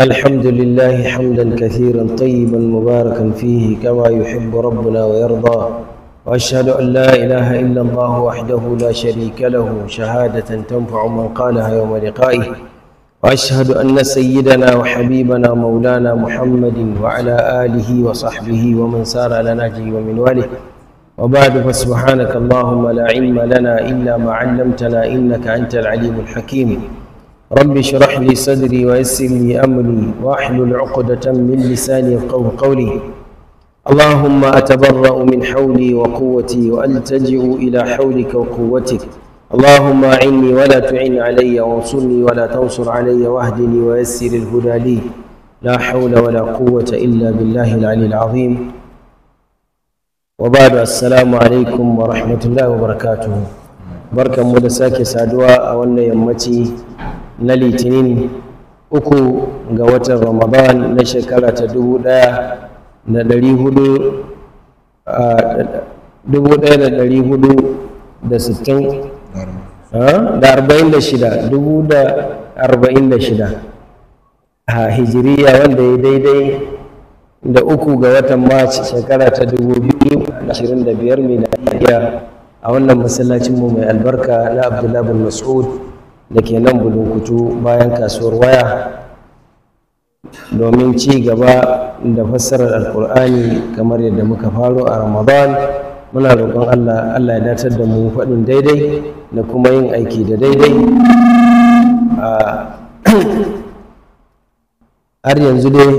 الحمد لله حمدا كثيرا طيبا مباركا فيه كما يحب ربنا ويرضى، وأشهد أن لا إله إلا الله وحده لا شريك له شهادة تنفع من قالها يوم لقائه، وأشهد أن سيدنا وحبيبنا مولانا محمد وعلى آله وصحبه ومن سار على نهجه ومنواله، وبعد، فسبحانك اللهم لا علم لنا إلا ما علمتنا إنك أنت العليم الحكيم. رب اشرح لي صدري ويسر لي أمري واحلل عقدة من لساني يفقهوا قولي. اللهم أتبرأ من حولي وقوتي وألتجئ إلى حولك وقوتك. اللهم أعني ولا تعن علي، وانصرني ولا تنصر علي، واهدني ويسر الهدى لي. لا حول ولا قوة إلا بالله العلي العظيم. وبعد، السلام عليكم ورحمة الله وبركاته. بركة مدساك سادوا أولنا يمتي na Litinin 3 ga watan Ramadan na shekara ta 1446 a hijiriya, wanda ya daidai da 3 ga watan Mac shekara ta 2025 miladiya, a wannan masallacin mu mai albarka na Abdullahi bin Mas'ud da ke nan Bulunkutu bayan kasuwar waya, domin ci gaba da fassarar Alkur'ani kamar yadda muka faro a Ramadan. Muna roƙon Allah, Allah ya datar da mu faɗin daidai da kuma yin aiki da daidai. Har yanzu dai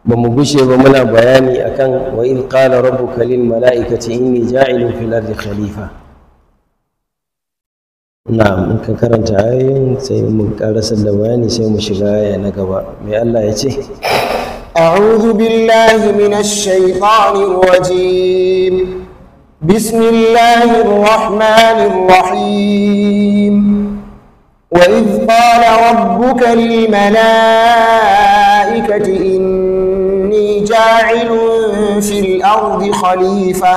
ba mu gushe ba, muna bayani akan wa in qala rabbuka lil mala'ikati inni ja'ilun fil ardi khalifa. Na'am, in ka karanta ayoyin sai mu karasar da bayani, sai mu shiga aya na gaba. Mai Allah ya ce? أعوذ بالله من الشيطان الرجيم. بسم الله الرحمن الرحيم. وإذ قال ربك للملائكة إني جاعل في الأرض خليفة.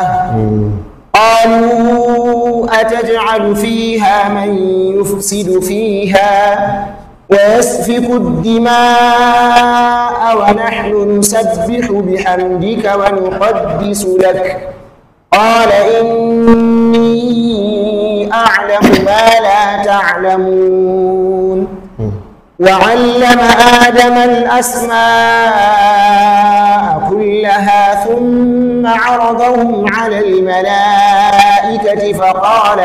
قالوا أتجعل فيها من يفسد فيها ويسفك الدماء ونحن نسبح بحمدك ونقدس لك. قال إني أعلم ما لا تعلمون. وعلم آدم الأسماء كلها ثم عرضهم على الملائكة فقال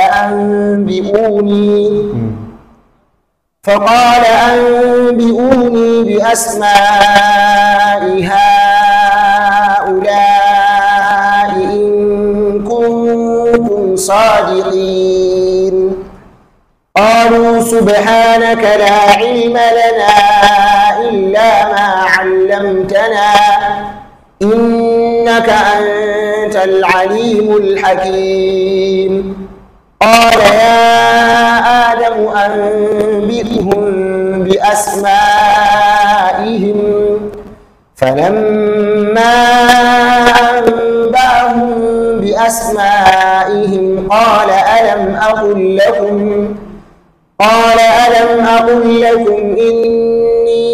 أنبئوني بأسماء هؤلاء إن كنتم صادقين. قالوا سبحانك لا علم لنا إلا ما علمتنا إنك أنت العليم الحكيم. قال يا آدم أنبئهم بأسمائهم. فلما أنبأهم بأسمائهم قال ألم أقل لكم إني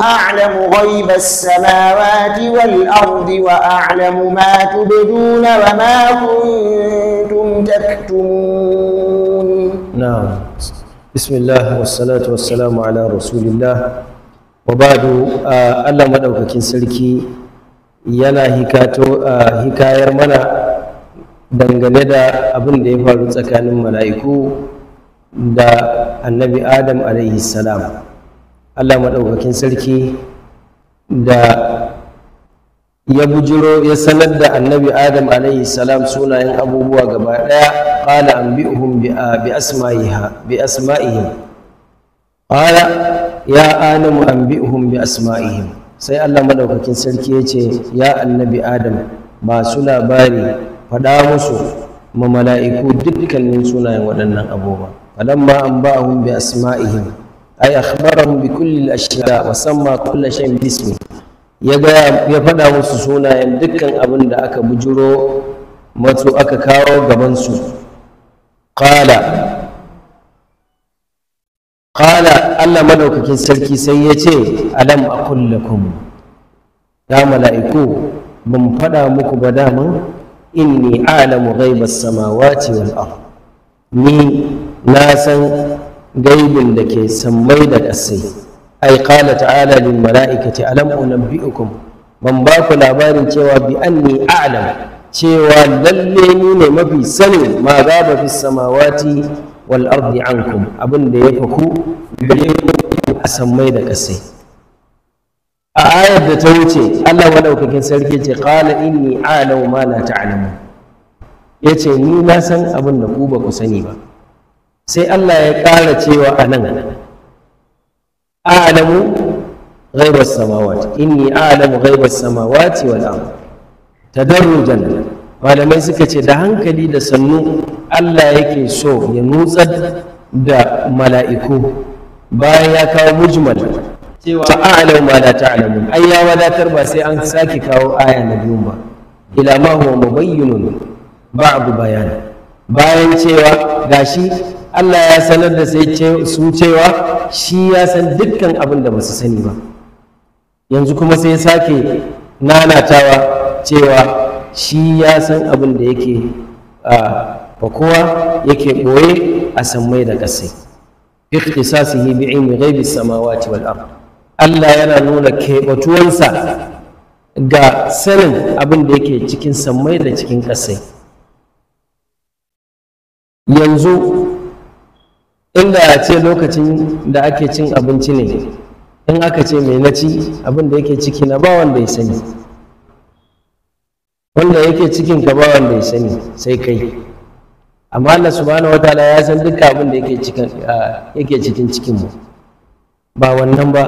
أعلم غيب السماوات والأرض وأعلم ما تبدون وما كنتم تكتمون. نعم، بسم الله والصلاة والسلام على رسول الله، وبعد. Allah madaukakin sarki yana hikayar mana dangane da abin da ya faru tsakanin mala'iku da Annabi Adam alaihi salam. Allah madaukakin sarki da ya bujiro ya sanar da Annabi Adam alaihi salam sunayen abubuwa gaba daya. Qala anbi'uhum bi asma'iha bi asma'ihim. Qala ya Adamu anbi'uhum bi asma'ihim. Sai Allah madaukakin sarki ya ce, ya Annabi Adam, ba su labari, faɗa musu ma mala'iku dukkanin sunayen waɗannan abubuwa. Falamma anba'ahum bi asma'ihim ay akhbarahum bi kulli al-ashya wa samma kulla shay'in bi ismi. Ya faɗa musu sunayen dukkan abin da aka bujuro matsu aka kawo gaban su. Qala Qala, Allah madaukakin sarki sai ya ce, alam aqul lakum, ya mala'iku, ban faɗa muku ba daman, inni a'lamu ghaibas samawati wal ard, ni na san gaibin da ke sammai da ƙasai. Ai qala ta'ala lil mala'ikati alam unabbi'ukum, ban ba ku labarin cewa bi anni a'lam, cewa lalle ni ne mafi sanin ma gaba fi samawati wal ardi ankum, abin da ya faku gare ku a sammai da ƙasai. A ayar da ta wuce Allah madaukakin sarki ce qala inni a'lamu ma la ta'lamun, yace ni na san abin da ku ba ku sani ba. Sai Allah ya ƙara cewa a nan a'lamu ghaibas samawati, inni a'lamu ghaibas samawati wal ard tadarrujan. Malamai suka ce da hankali da sannu Allah yake so ya nutsar da mala'iku bayan ya kawo mujmal cewa a'lamu ma la ta'lamun, ai ya wadatar ba sai an sake kawo aya na biyun ba. Ila ma huwa mubayyinun ba'd bayan, bayan cewa gashi Allah ya sanar da sai su cewa shi ya san dukkan abin da basu sani ba. Yanzu kuma sai ya sake nanatawa cewa shi ya san abin da yake fakowa, yake ɓoye a sammai da ƙasai. Ikhtisasihi bi ilmi ghaibi samawati wal ard, Allah yana nuna keɓatuwansa ga sanin abin da yake cikin sammai da cikin ƙasai. Yanzu inda a ce lokacin da ake cin abinci ne, in aka ce mai na ci, abin da yake ciki na ba wanda ya sani, wanda yake cikin ka ba wanda ya sani sai kai. Amma Allah subhanahu wataala ya san dukkan abin da yake cikin cikin mu. Ba wannan ba,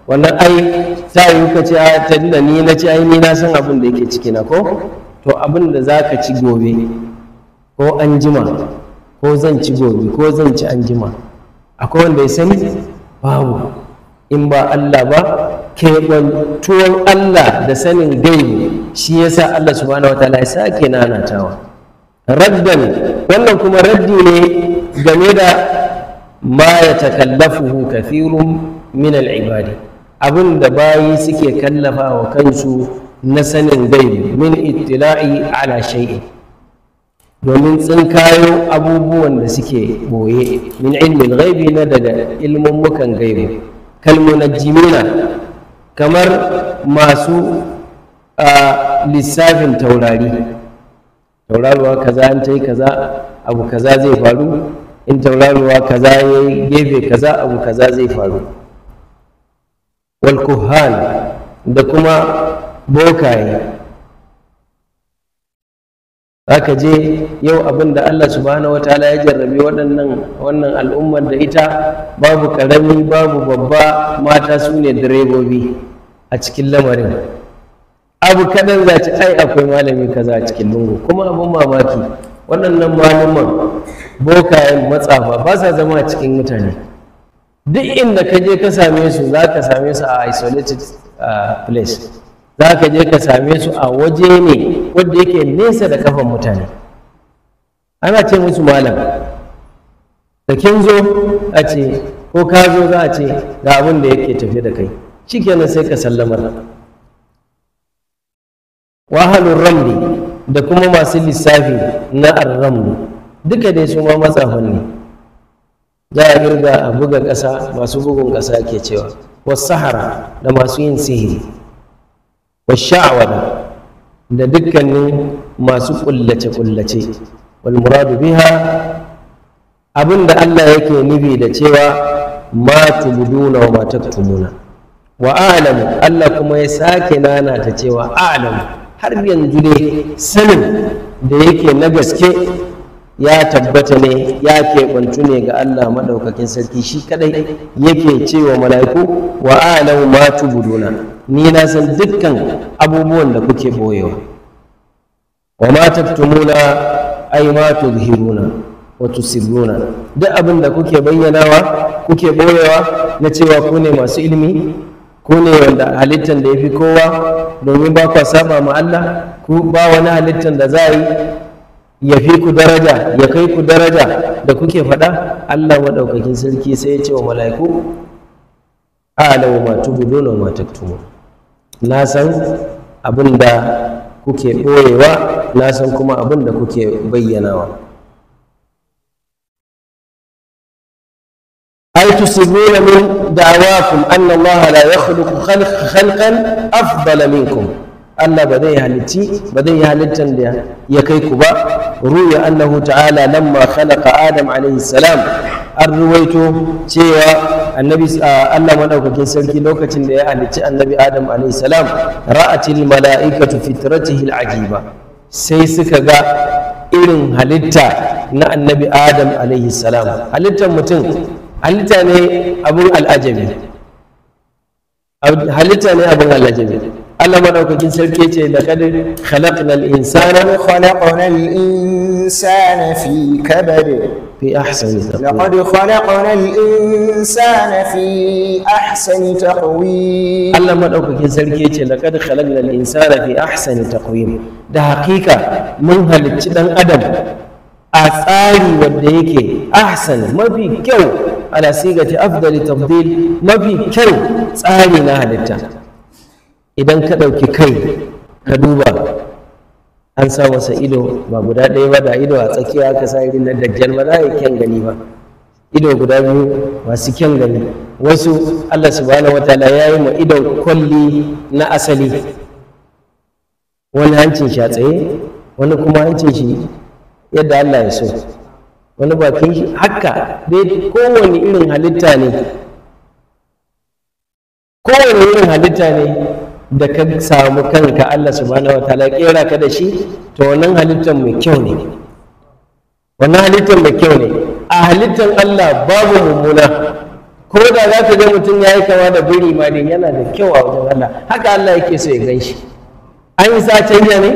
wannan ai ta yi ka ce ta da ni na ci, ai ni na san abin da yake ciki na ko. To abin da za ka ci gobe ko an jima, ko zan ci gobe ko zan ci an jima, akwai wanda ya sani? Babu, in ba Allah ba. Keɓantuwan Allah da sanin gaibi shi yasa Allah subhanahu wataala ya sake nanatawa raddan. Wannan kuma raddi ne game da ma ya takallafuhu kathirun min al-ibadi, abin da bayi suke kallafa wa kansu na sanin gaibi, min ittila'i ala shay'in, domin tsinkayo abubuwan da suke boye, min ilmin gaibi, na daga ilmummukan gaibi, kalmunajjimina, kamar masu lissafin taurari, tauraruwa kaza an ta yi kaza abu kaza zai faru, in tauraruwa kaza ya yi gefe kaza abu kaza zai faru. Wal kuhan, da kuma bokaye. Aka je yau abin da Allah subhanahu wataala ya jarrabe wannan al'ummar da ita, babu karami babu babba, mata su ne direbobi a cikin lamarin. Abu kaɗan za ci ai akwai malami kaza a cikin lungu. Kuma abin mamaki, waɗannan malaman bokayen matsafa ba sa zama a cikin mutane. Duk inda ka je ka same su, za ka same su a isolated place, za ka je ka same su a waje ne wanda yake nesa da kafan mutane. Ana ce musu malam, da kin zo a ce ko ka zo za a ce ga abin da yake tafe da kai, shikenan sai ka sallamar. Wahalun ramli, da kuma masu lissafi na arramlu, duka dai su ma matsafan ne. Za a irga a buga ƙasa, masu bugun ƙasa ke cewa, wasu sahara, da masu yin sihiri, washa'awada, da dukkanin masu kullace-kullace. Wal muradu biha, abinda Allah yake nufi da cewa ma tubduna wa ma taktumuna. Wa a'lamu, Allah kuma ya sake nana ta cewa a'lamu, har yanzu dai sanin da yake na gaske ya tabbata ne, ya keɓantu ne ga Allah maɗaukakin sarki, shi kadai yake cewa mala'iku wa a'lamu ma tubduna, ni na san dukkan abubuwan da kuke boyewa. Wa ma taktumuna ay ma tuzhiruna wa tusirruna, duk abin da kuke bayyanawa kuke boyewa na cewa ku ne masu ilimi, ku ne wanda halittan da ya fi kowa, domin ba kwa saba ma Allah, ku ba wani halittan da za a yi ya fi ku daraja, ya kai ku daraja da kuke faɗa? Allah maɗaukakin sarki sai ya ce wa mala'iku, a'lamu ma tubduna wa ma taktumun, na san abin da kuke ɓoyewa, na san kuma abin da kuke bayyanawa. Ay tusibuna min da'awakum anna Allah la yakhluqu khalqan afdala minkum. Allah ba zai halicci, ba zai yi halittan da ya kai ku ba. Ruya annahu ta'ala lamma khalaqa Adam alayhi salam, an ruwaito cewa annabi Allah madaukakin sarki lokacin da ya halicci annabi Adam alayhi salam, ra'atil mala'ikatu fitratihi al'ajiba, sai suka ga irin halitta na annabi Adam alayhi salam. Halittar mutum halitta ne abun al'ajabi, halitta ne abun al'ajabi. Allah madaukakin sarki ce laqad khalaqnal insana khalaqnal insana fi kabad fi ahsani taqwim. Laqad khalaqnal insana fi ahsani taqwim. Allah madaukakin sarki ce laqad khalaqnal insana fi ahsani taqwim. Da hakika mun halicci dan adam a tsari wanda yake ahsan, mafi kyau, ala sigati afdali tafdil, mafi kyau tsari na halitta. Idan ka ɗauki kai ka duba, an sa masa ido ba guda ɗaya ba, da ido a tsakiya aka sa irin na dajjal ba za a yi kyan gani ba. Ido guda biyu masu kyan gani. Wasu Allah subhanahu wataala ya yi ma idon kwalli na asali, wani hancin shi a tsaye, wani kuma hancin shi yadda Allah ya so, wani bakin shi haka dai. Kowane irin halitta ne, kowane irin halitta ne da ka samu kanka Allah subhanahu wataala kera ka da shi, to wannan halittar mai kyau ne, wannan halittar mai kyau ne. A halittar Allah babu mummuna. Ko da za ka ga mutum ya yi kama da biri ma dai yana da kyau a wajen Allah, haka Allah yake so ya gan shi. An yi sa canja ne?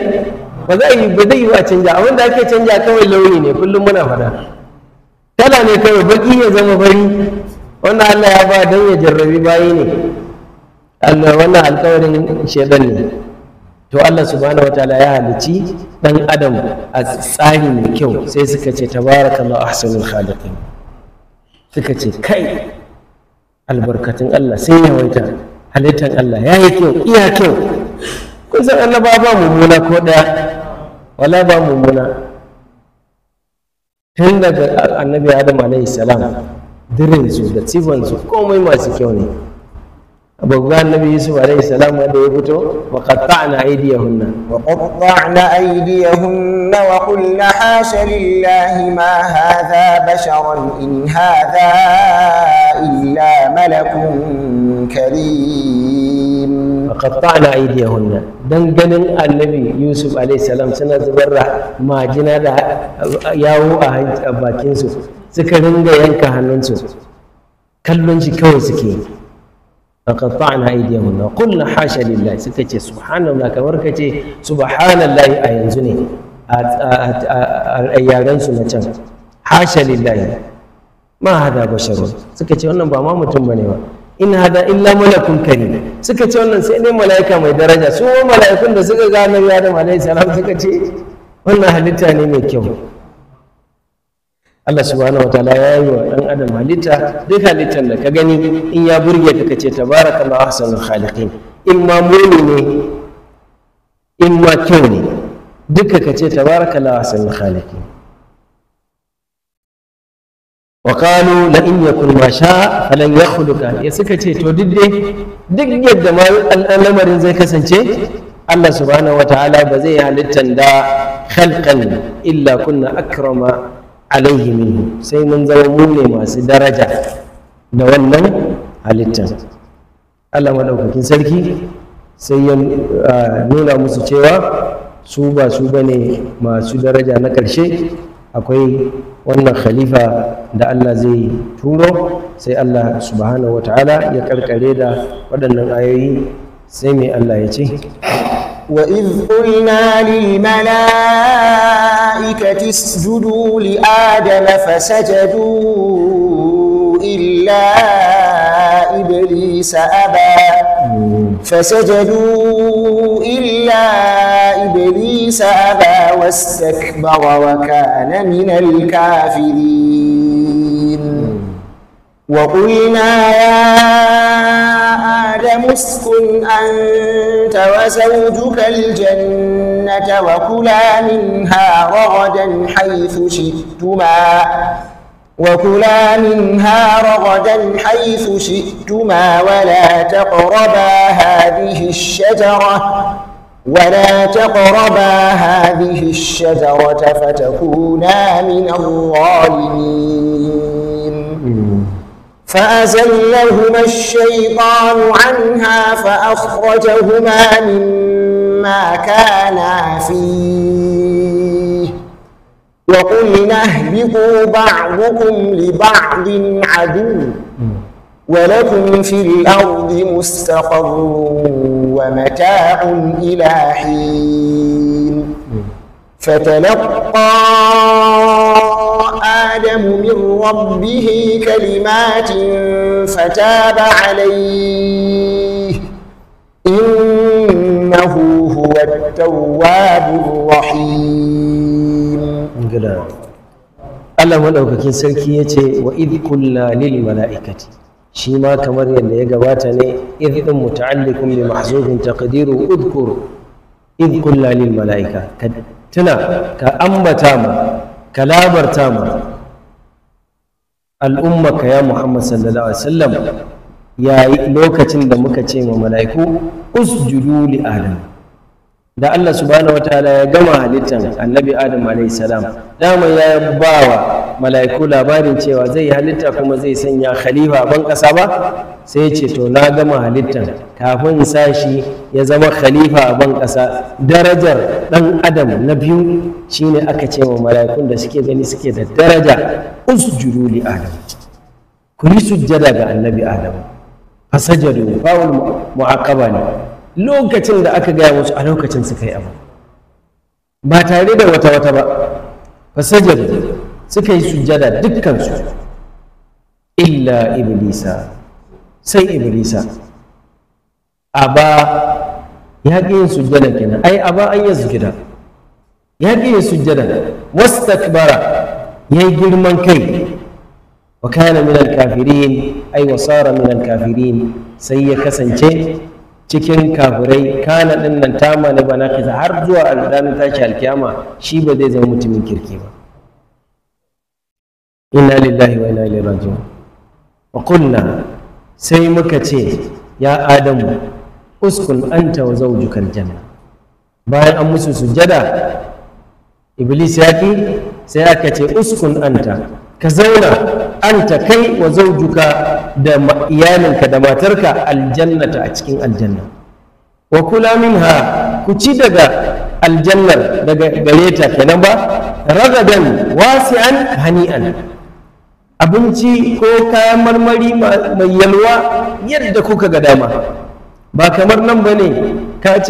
Ba zai yi, ba zai yi wa canja. Abin da ake canja kawai launi ne, kullum muna faɗa. Kala ne kawai, baki ya zama fari. Wannan Allah ya ba don ya jarrabi bayi ne. Allah wannan alkawarin shaidan ne. To Allah subhanahu wataala ya halicci dan adam a tsari mai kyau. Sai suka ce tabarakallahu ahsanul khaliqin. Suka ce kai, albarkatun Allah sai yawaita, halittan Allah ya yi kyau, iya kyau. Kun san annaba ba mummuna ko ɗaya, wala ba mummuna. Tun daga annabi Adam alaihi salam, dirinsu da tsibansu komai masu kyau ne. Babban annabi Yusuf alaihi salam wanda ya fito, wa qatta'na aydiyahunna wa qatta'na aydiyahunna wa qulna hasha lillahi ma hadha basharan in hadha illa malakun karim. Wa qatta'na aydiyahunna, dan ganin annabi Yusuf alaihi salam suna zubar da majina da yawo a bakin su, suka ringa yanka hannunsu, kallon shi kawai suke. فقطعنا أيديهن وقلنا حاشا لله. suka ce subhanallah, kamar ka ce subhanallahi a yanzu ne a yaren su na can. Hasha lillahi ma hada basharun, suka ce wannan ba ma mutum bane ba, in hada illa malakun karim. Suka ce wannan sai dai mala'ika mai daraja. Su ma mala'ikun da suka ga annabi Adam alaihi salam suka ce wannan halitta ne mai kyau. Allah subhanahu wa ta'ala ya yi wa ɗan adam halitta, duk halittar da ka gani in ya burge ka kace tabarakallahu ahsanul khaliqin. In ma muni ne, in ma kyau ne, duka kace tabarakallahu ahsanul khaliqin. Wa qalu la in yakun ma sha'a falan yakhluqa. Ya suka ce to duk dai duk yadda ma al'amarin zai kasance, Allah subhanahu wa ta'ala ba zai halittan da khalqan illa kunna akrama alaihi minhu, sai mun zama mu ne masu daraja da wannan halittar. Allah madaukakin sarki sai ya nuna musu cewa su ba su bane masu daraja na ƙarshe. Akwai wannan khalifa da Allah zai turo, sai Allah subhanahu wataala ya karkare da waɗannan ayoyi. Sai mai Allah ya ce, وإذ قلنا للملائكة اسجدوا لآدم فسجدوا إلا إبليس أبى فسجدوا إلا إبليس أبى واستكبر وكان من الكافرين. وقلنا يا آدم اسكن أنت وزوجك الجنة وكلا منها رغدا حيث شئتما ولا تقربا هذه الشجرة فتكونا من الظالمين. فأزلهما الشيطان عنها فأخرجهما مما كانا فيه. وقلنا اهبطوا بعضكم لبعض عدو ولكم في الأرض مستقر ومتاع إلى حين. فتلقى آدم من ربه كلمات فتاب عليه إنه هو التواب الرحيم. Allah madaukakin sarki yace wa idh qulna lil mala'ikati, shi ma kamar yadda ya gabata ne, idh din muta'alliqun bi mahzufin taqdiru udhkur idh qulna lil mala'ika, ka tuna ka ambata ma ka labarta ma al'ummaka ya Muhammad sallallahu alaihi wasallam yayi lokacin da muka ce ma mala'iku usjudu li adam. Da Allah subhanahu wataala ya gama halittan annabi Adam alayhi salam, dama ya bawa mala'iku labarin cewa zai halitta kuma zai sanya khalifa ban kasa ba, sai ya ce to na gama halittan kafin sashi ya zama khalifa a ban kasa. Darajar dan Adam na biyu shine aka ce wa mala'ikun da suke gani suke da daraja usjudu li Adam, ku yi sujjada ga annabi Adam. Fasajadu fa'ul mu'aqaba ne, lokacin da aka gaya musu a lokacin suka yi abu ba tare da wata wata ba. Fasajadu suka yi sujjada dukkansu illa iblisa, sai iblisa aba ya ƙi yin sujjada kenan, ai aba an yi sujjada, ya ƙi yin sujjada, wastakbara ya yi girman kai, wa kana min alkafirin ai wa sara min alkafirin, sai ya kasance cikin kafirai. Kana din nan tama ne bana kisa har zuwa ranar tashi alkiyama shi ba zai zama mutumin kirki ba. Inna lillahi wa inna ilaihi raji'un. Wa qulna, sai muka ce ya Adamu uskun anta wa zawjuka aljanna. Bayan an musu sujjada Iblis ya ki, sai aka ce uskun anta, ka zauna anta kai wa zawjuka da iyalinka da matarka aljannata a cikin aljanna, wa kula minha, ku ci daga aljannar daga gare ta kenan ba, ragadan wasi'an hani'an, abinci ko kayan marmari mai yalwa yadda kuka ga dama, ba kamar nan ba ne ka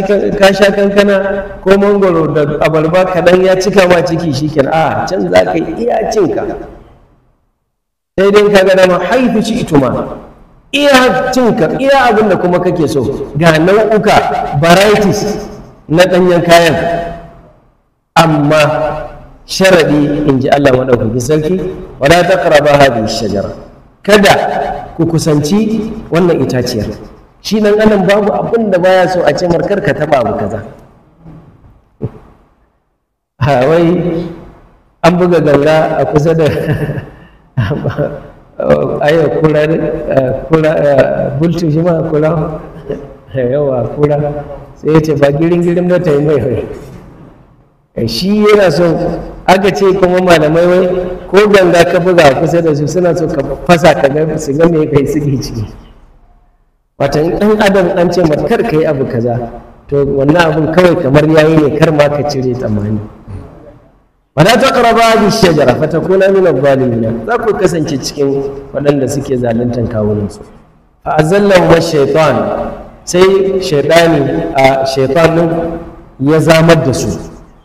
sha kankana ko mangoro da abarba kaɗan ya cika ma ciki shikenan, a can za ka iya cinka sai dai ka ga dama, haifu ci ituma, iya cinka iya abin da kuma kake so, ga nau'uka varieties na ɗanyen kayan, amma sharaɗi in ji Allah maɗaukakin sarki, wala taqraba hadhihi shajara, kada ku kusanci wannan itaciyar. Shi dan adam babu abin da baya so a ce markar ka taba abu kaza. Ha wai an buga ganga a kusa da ayo kura kura bultu shi ma kura yawa kura, sai ya ce ba girin girin ba ta yi mai wai. Shi yana so aka ce kuma malamai wai ko ganga ka buga kusa da su suna so ka fasa ka ga su ga me kai suke ciki. Wata ɗan adam an ce kar ka yi abu kaza, to wannan abun kawai kamar yayi ne kar ma ka cire tsammani. Wala taqrabu hadhihi shajara fatakuna min adh-dhalimin, za ku kasance cikin waɗanda suke zaluntan kawunansu. Fa azallahu ash-shaytan, sai shaytani a shaytanin ya zamar da su.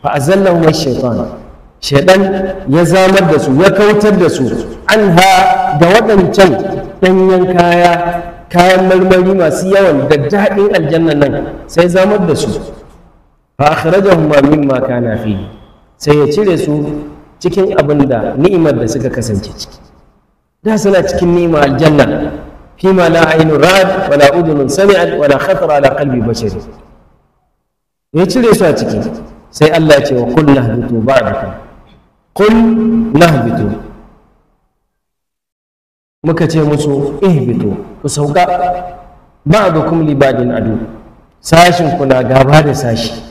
Fa azallahu ash-shaytan, shaytan ya zamar da su, ya kautar da su anha da waɗancan ɗanyen kaya, kayan marmari masu yawan da daɗin aljanna nan, sai zamar da su. Fa akhrajahuma mimma kana fihi, sai ya cire su cikin abin da ni'imar da suka kasance ciki. Da suna cikin ni'ima aljanna, fima la aynu ra'at wala udhunun sami'at wala khatara ala qalbi bashari. Ya cire su a ciki, sai Allah ya ce wa qul nahbitu ba'dukum, qul nahbitu, muka ce musu ihbitu, ku sauka, ba'dukum li ba'din adu, sashin ku na gaba da sashi,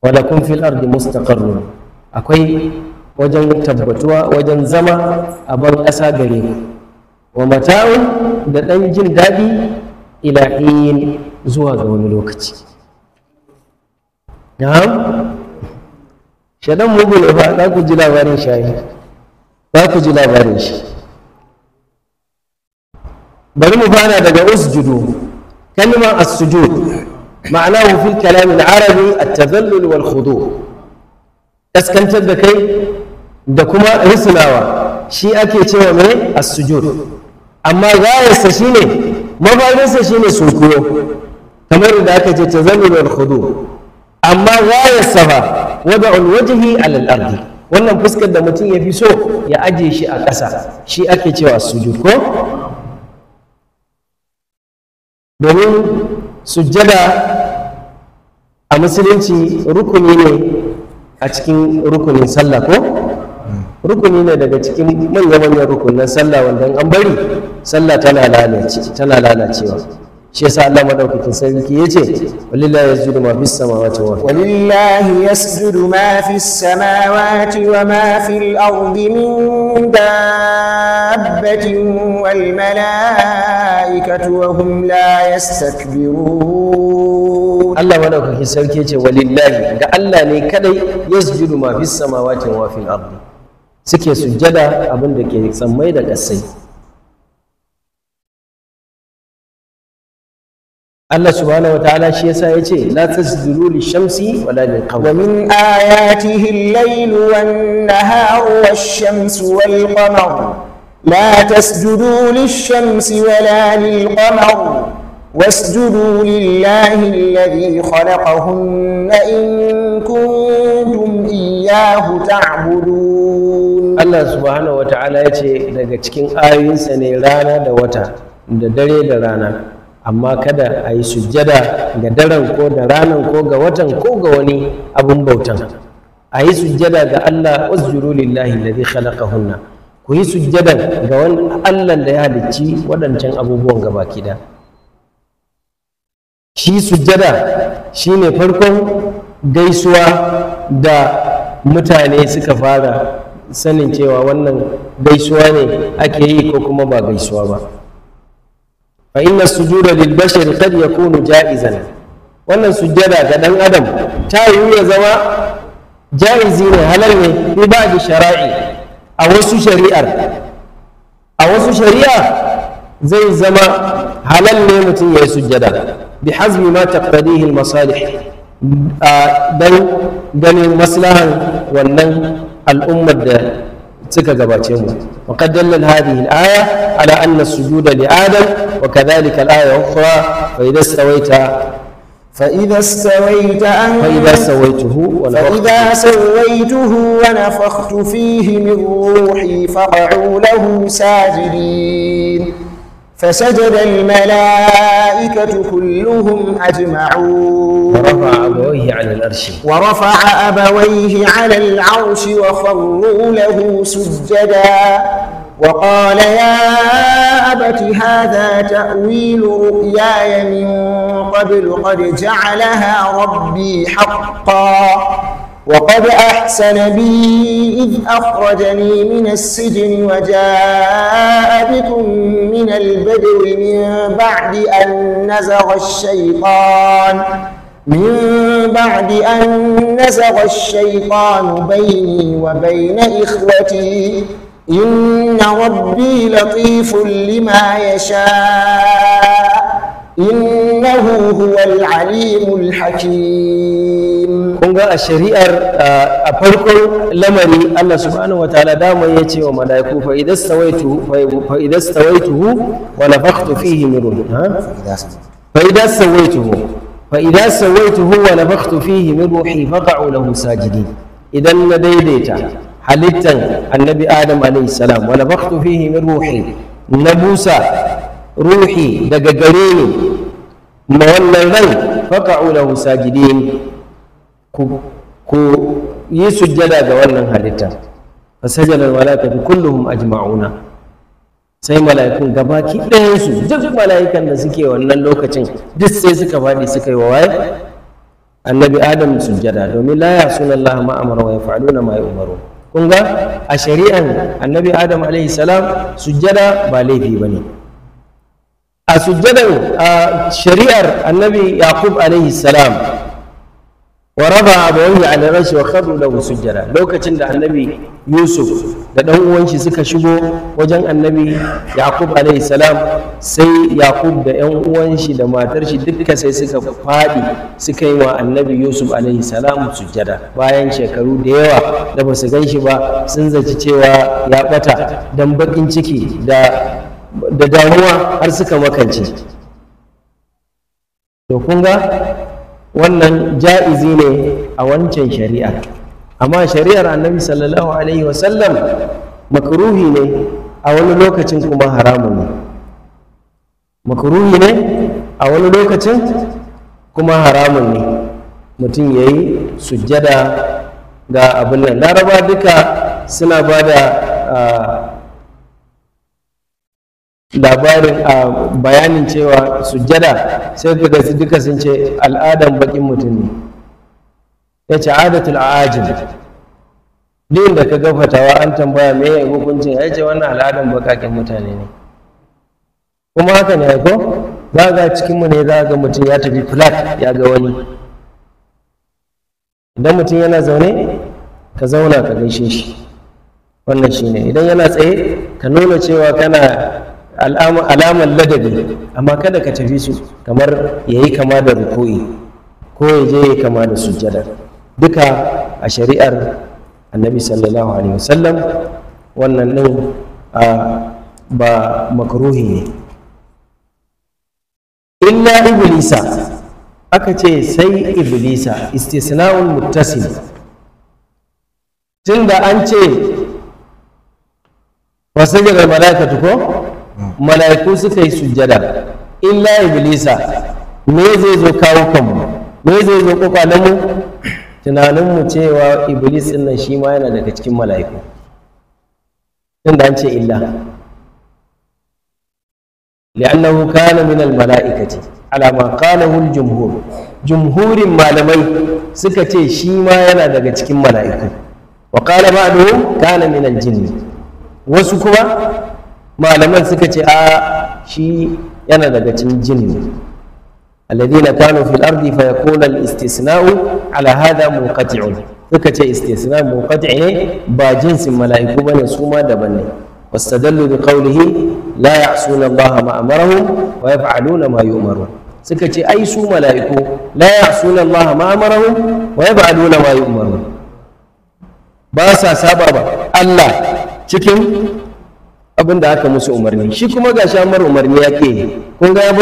wala kun fil ardi mustaqarrun, akwai wajen tabbatuwa, wajen zama a ban ƙasa gare ku, wa mata'un, da ɗan jin daɗi, ila hin, zuwa ga wani lokaci. Na'am, shaɗan mugu ne fa, za ku ji labarin shayi, za ku ji labarin shi. Bari mu fara daga usjudu. Kalmar as-sujud ma'anahu fil kalam al-arabi at-tadhallul wal khudu, kaskantar da kai da kuma risnawa, shi ake cewa mai as-sujud. Amma gayarsa shine, mafarinsa shine sunkuyo, kamar da aka ce tadhallul wal khudu. Amma gayarsa fa wada'ul wajhi ala al-ardi, wannan fuskar da mutum ya fi so ya aje shi a ƙasa, shi ake cewa sujud ko? Domin sujjada a musulunci rukuni ne a cikin rukunin sallah ko? Rukuni ne daga cikin manya-manyan rukunin sallah, wanda an bari sallah tana lalacewa. Shi yasa Allah madaukakin sarki yace walillahi yasjudu ma fis samawati wa walillahi yasjudu ma fis samawati wa ma fil ardi min dabbatin wal malaikatu wa hum la yastakbirun. Allah madaukakin sarki yace walillahi, ga Allah ne kadai, yasjudu ma fis samawati wa fil ardi, suke sujjada abin da ke sammai da ƙasai. Allah subhanahu wataala shi yasa yace la tasjudu lishamsi wala lilqamar. Wa min ayatihi al-laylu wan-naharu wash-shamsu wal-qamar la tasjudu lish-shamsi wala lil-qamar wasjudu lillahi alladhi khalaqahunna in kuntum iyyahu ta'budun. Allah subhanahu wataala yace daga cikin ayoyinsa ne rana da wata da dare da rana, amma kada a yi sujjada ga daren ko da ranan ko ga watan ko ga wani abun bautan. A yi sujjada ga Allah, wasjudu lillahi alladhi khalaqahunna, ku yi sujjadan ga wani Allah da ya halicci waɗancan abubuwan gabaki ɗaya. Shi sujjada shine farkon gaisuwa da mutane suka fara sanin cewa wannan gaisuwa ne ake yi ko kuma ba gaisuwa ba. Fa inna sujuda lil bashari qad yakunu ja'izan, wannan sujjada ga dan adam ta yiwu ya zama ja'izi ne, halal ne, fi ba'di shara'i, a wasu shari'ar, a wasu shari'a zai zama halal ne mutum ya yi sujjada bi hazmi ma taqtadihi al masalih, dan ganin maslahan wannan al'ummar da suka gabace mu. Wa qad dalla hadhihi al-aya ala anna as-sujuda li Adam, wa kadhalika al-aya ukhra fa idha stawaita فإذا استويت أنت فإذا سويته فإذا سويته ونفخت فيه من روحي فقعوا له ساجدين فسجد الملائكة كلهم أجمعون ورفع أبويه على العرش ورفع أبويه على العرش وخروا له سجدا وقال يا أبت هذا تأويل رؤياي من قبل قد جعلها ربي حقا وقد أحسن بي إذ أخرجني من السجن وجاء بكم من البدو من بعد أن نزغ الشيطان بيني وبين إخوتي إن ربي لطيف لما يشاء إنه هو العليم الحكيم. Kun ga a shari'ar a farkon lamari Allah subhanahu wataala dama ya ce wa mala'iku fa idza stawaituhu wa nafakhtu fihi min ruhi, fa idza sawaituhu Fa idza sawaituhu wa nafakhtu fihi min ruhi faqa'u lahu sajidin. Idan na daidaita halittan annabi Adam alayhi salam, wa nafakhtu fihi min ruhi, na busa ruhi daga gare ni ma wannan ran, faqa'u lahu sajidin, ku yi sujjada ga wannan halitta. Fasajada al-malaikatu kulluhum ajma'una, sai mala'ikun gabaki ɗayansu, duk mala'ikan da suke wannan lokacin duk sai suka faɗi suka yi wa waye annabi Adam sujjada, domin la ya'suna Allah ma amara wa yaf'aluna ma yu'maru. Kun ga a shari'an annabi Adam alaihi salam sujjada ba laifi bane. A sujjadan a shari'ar annabi Yaqub alaihi salam, wa rafa abawayhi ala rashi wa kharru lahu sujjada, lokacin da annabi Yusuf da dan uwan shi suka shigo wajen annabi Yaqub alaihi salam, sai Yaqub da yan uwan shi da matar shi duka sai suka fadi suka yi wa annabi Yusuf alaihi salam sujjada. Bayan shekaru da yawa da basu gan shi ba, sun zaci cewa ya bata dan bakin ciki da damuwa har suka makance. To kun ga wannan ja'izi ne a wancan shari'a, amma shari'ar annabi sallallahu alaihi wasallam makruhi ne a wani lokacin, kuma haramun ne. Makruhi ne a wani lokacin kuma haramun ne mutum ya yi sujjada ga abin nan. Laraba duka suna ba da labarin a bayanin cewa sujjada, sai kaga duka sun ce al'adan bakin mutum ne, ya ce adatul ajim. Din da ka ga fatawa an tambaya me ya hukuncin, ya ce wannan al'adan bakakin mutane ne. Kuma haka ne ko za ga cikin mu ne za ga mutum ya tafi flat ya ga wani. Idan mutum yana zaune ka zauna ka gaishe shi, wannan shine. Idan yana tsaye ka nuna cewa kana alamar ladabi, amma kada ka tafi su kamar ya yi kama da ruku'i ko ya je ya kama da sujjada. Duka a shari'ar annabi sallallahu alaihi wasallam wannan ɗin ba makruhi ne. Illa iblisa, aka ce sai iblisa, istisna'un muttasil, tunda an ce wasajjada malaikatu ko mala'iku suka yi sujjada, illa iblisa. Me zai zo kawo kanmu, me zai zo kwakwalenmu, tunaninmu cewa iblis ɗin nan shi ma yana daga cikin mala'iku, tunda an ce illa. Li'annahu kana min al-mala'ikati ala ma qalahu al-jumhur, jumhurin malamai suka ce shi ma yana daga cikin mala'iku. Wa qala ba'duhum kana min al-jinni, wasu kuma malaman suka ce a shi yana daga cikin jinni. Alladhina kanu fil ardi fa yakuna al istisna'u ala hadha munqati'un, suka ce istisna munqati' ne, ba jinsin mala'iku bane, su ma daban ne. Wastadallu bi qawlihi la ya'suna Allah ma amarahum wa yaf'aluna ma yu'marun, suka ce ai su mala'iku la ya'suna Allah ma amarahum wa yaf'aluna ma yu'marun, ba sa saba ba Allah cikin abin da aka musu umarni, shi kuma ga shamar umarni ya ke. Kun ga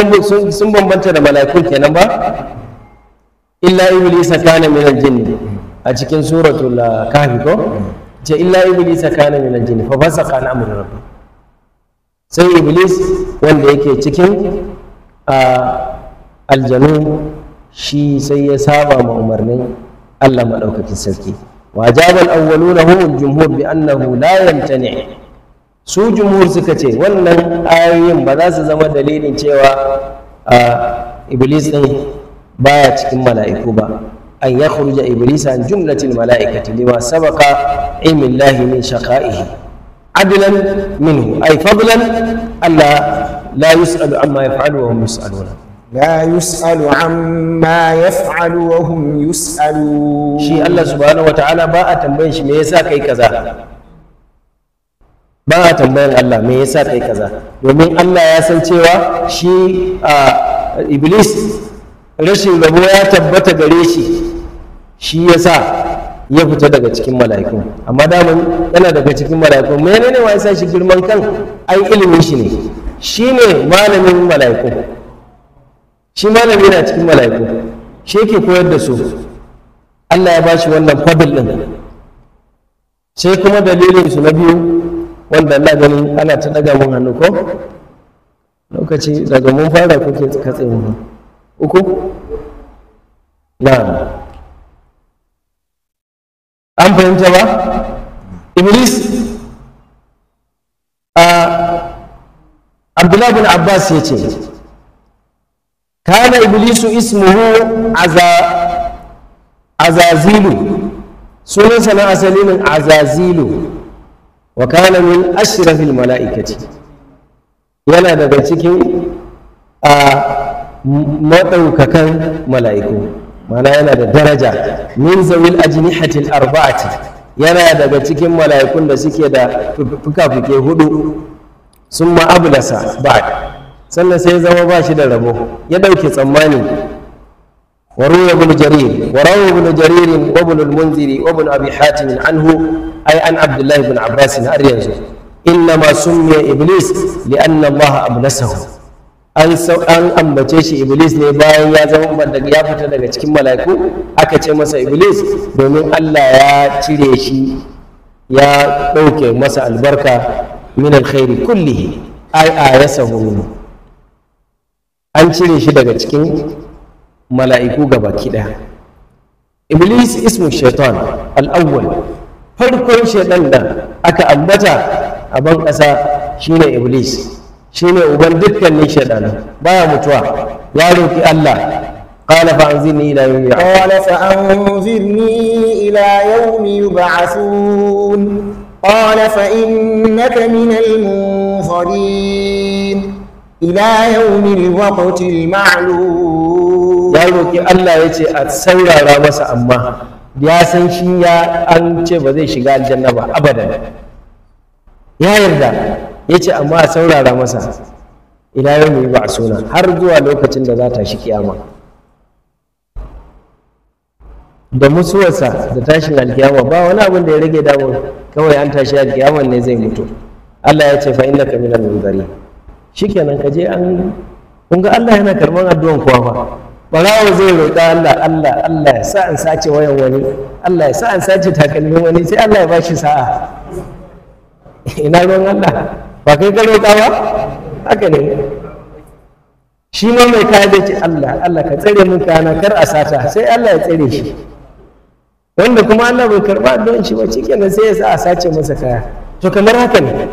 sun bambanta da mala'ikun kenan ba. Illa iblisa kana min aljinn, a cikin suratul kahfi ko ce illa iblisa kana min aljinn fa fasaqa an amri rabbi, sai iblis wanda yake cikin aljanu shi sai ya saba ma umarnin Allah madaukakin sarki. Wa jabal awwaluna hum al-jumhur bi annahu la yamtani'. Su jumhur suka ce wannan ayoyin ba za su zama dalilin cewa iblis din baya cikin mala'iku ba. An ya khruja iblis an jumlatil mala'ikati lima sabaqa ilmi min shaqa'ihi adlan minhu ay fadlan alla la yus'alu amma yaf'alu wa hum yus'aluna. La yus'alu amma yaf'alu wa hum yus'alun. Shi Allah subhanahu wa ta'ala ba a tambayin shi me yasa kai kaza, ba a tambayan Allah me yasa kai kaza, domin Allah ya san cewa shi iblis rashin rabo ya tabbata gare shi, shi yasa ya fita daga cikin mala'iku. Amma daman yana daga cikin mala'iku. Menene wa yasa shi girman kan? Ai ilimin shi ne, shi ne malamin mala'iku, shi malami yana cikin mala'iku. Shi yake koyar da su. Allah ya bashi wannan fadl din. Sai kuma dalilin su na biyu wanda Allah ganin ana ta daga mun hannu ko lokaci daga mun fara kuke katse mu uku. Na'am, an fahimta ba? Iblis a Abdullahi bin Abbas ya ce kana iblisu ismuhu azazilu, sunansa na asali ne azazilu, wa kana min ashrafil mala'ikati, yana daga cikin a maɗaukakan mala'iku, mana yana da daraja. Min zawil ajnihatil arba'ati, yana daga cikin mala'ikun da suke da fuka-fuke hudu. Sun ma'ablasa ba'd, sannan sai zama ba shi da rabo, ya ɗauke tsammani. وروى ابن جرير وروى ابن جرير وابن المنذر وابن أبي حاتم عنه أي عن عبد الله بن عباس أرينزو إنما سمي إبليس لأن الله أبلسه. An ambace shi Iblis ne bayan ya zama ya fita daga cikin mala'iku, aka ce masa Iblis domin Allah ya cire shi, ya ɗauke masa albarka min alkhairi kullihi ay ayasahu minhu. An cire shi daga cikin mala'iku gabaki ɗaya. Iblis ismu shaitan al'awwal, farkon shaitan da aka ambata a ban ƙasa shine Iblis, shine uban dukkanin shaitanu, baya mutuwa. Ya roki Allah, qala fa anzirni ila yawmi yub'athun, qala fa anzirni ila yawmi yub'athun, qala fa innaka minal munzirin ila yawmil waqtil ma'lum. Ya roki Allah ya ce a saurara masa, amma ya san shi ya an ce ba zai shiga aljanna ba abadan, ya yarda, ya ce amma a saurara masa ila yau ba a suna, har zuwa lokacin da za ta shi kiyama. Da mutuwarsa da tashin alkiyama ba wani abin da ya rage damun, kawai an tashi alkiyaman ne zai mutu. Allah ya ce fa innaka minal munzari, shikenan ka je an kun ga Allah yana karban addu'an kowa fa. Barawo zai roƙa Allah, Allah Allah ya sa an sace wayan wani, Allah ya sa an sace takalmin wani, sai Allah ya bashi sa'a. Ina ruwan Allah, ba kai ka roƙa ba? Haka ne. Shi ma mai kaya zai ce Allah Allah ka tsare min kayana kar a sata, sai Allah ya tsare shi. Wanda kuma Allah bai karɓa addu'an shi ba, shikenan sai ya sa a sace masa kaya. To kamar haka ne.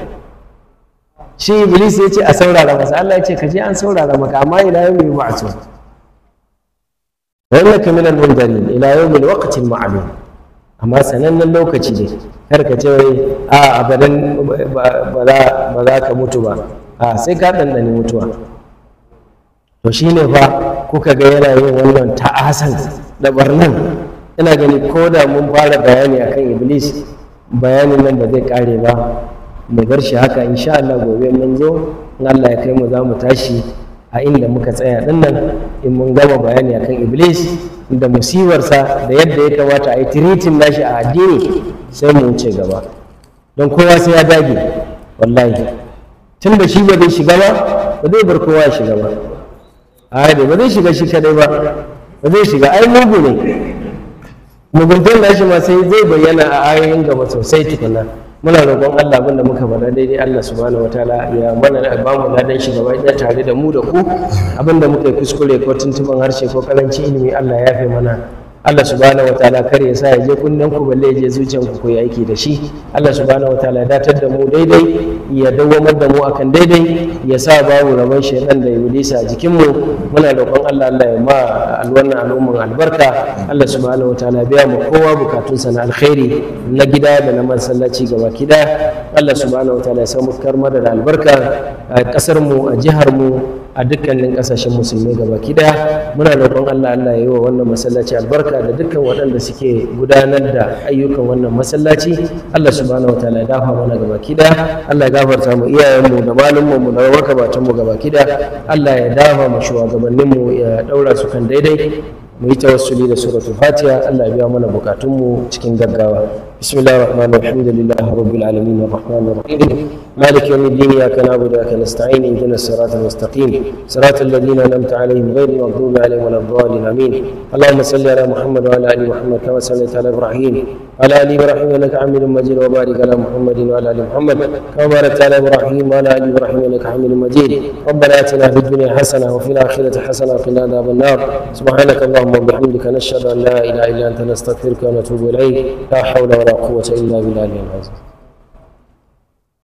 Shi Iblis ya ce a saurara masa, Allah ya ce ka je an saurara maka, amma ila yau mai ba'atu. Wa innaka minal munzirin ila yawmil waqtil ma'lum. Amma sanannen lokaci ne, kar ka ce wai a abadan ba za ka mutu ba, a sai ka ɗanɗani mutuwa. To shine fa kuka ga yana yin wannan ta'asan da barnan. Ina gani ko da mun fara bayani akan Iblis, bayanin nan ba zai kare ba, mu bar shi haka. Insha Allah gobe mun zo, in Allah ya kai mu, za mu tashi a inda muka tsaya din nan, in mun gama bayani akan Iblis da musibarsa da yadda ya kamata a yi tiritin nashi a addini, sai mu wuce gaba. Don kowa sai ya dage wallahi, tun da shi ba zai shiga ba, ba zai bar kowa ya shiga ba. Ai ba zai shiga shi kadai ba, ba zai shiga, ai mugu ne. Muguntan nashi ma sai zai bayyana a ayoyin gaba sosai tukuna. Muna roƙon Allah abinda muka faɗa daidai, Allah subhanahu wataala ya mana ba mu ladan shi gaba ɗaya tare da mu da ku. Abinda muka yi kuskure ko tuntuban harshe ko karanci ilimi, Allah ya yafe mana. Allah subhanahu wataala kar ya sa ya je kunnen ku balle ya je zuciyan ku yi aiki da shi. Allah subhanahu wataala ya datar da mu daidai, ya dawwamar da mu akan daidai, ya sa babu rabon shaidan da iblisa a jikin mu. Muna roƙon Allah, Allah ya ma wannan al'umman albarka. Allah subhanahu wataala biya mu kowa bukatunsa na alkhairi na gida da na masallaci gaba kida. Allah subhanahu wataala ya samu karma da albarka a kasar mu, a jihar mu, a dukkanin kasashen musulmai gaba kida. Muna roƙon Allah, Allah ya yi wa wannan masallaci albarka da dukkan waɗanda suke gudanar da ayyukan wannan masallaci. Allah subhanahu wataala ya dafa mana gaba kida. Allah ya gafarta mu iyayenmu da malumanmu da makabatanmu gaba kida. Allah ya dafa mu shugabanninmu, ya ɗaura su kan daidai. Mu yi tawassuli da suratul Fatiha. Allah ya biya mana bukatunmu cikin gaggawa. بسم الله الرحمن الرحيم، الحمد لله رب العالمين، الرحمن الرحيم، مالك يوم الدين، اياك نعبد واياك نستعين، اهدنا الصراط المستقيم، صراط الذين انعمت عليهم غير المغضوب عليهم ولا الضالين، امين. اللهم صل على محمد وعلى ال محمد كما صليت على ابراهيم وعلى ال ابراهيم انك حميد مجيد، وبارك على محمد وعلى ال محمد كما باركت على ابراهيم وعلى ال ابراهيم انك حميد مجيد. ربنا اتنا في الدنيا حسنه وفي الاخره حسنه وقنا عذاب النار. سبحانك اللهم وبحمدك، نشهد ان لا اله الا انت، نستغفرك ونتوب اليك. لا حول ولا قوه الا بالله العلي العظيم.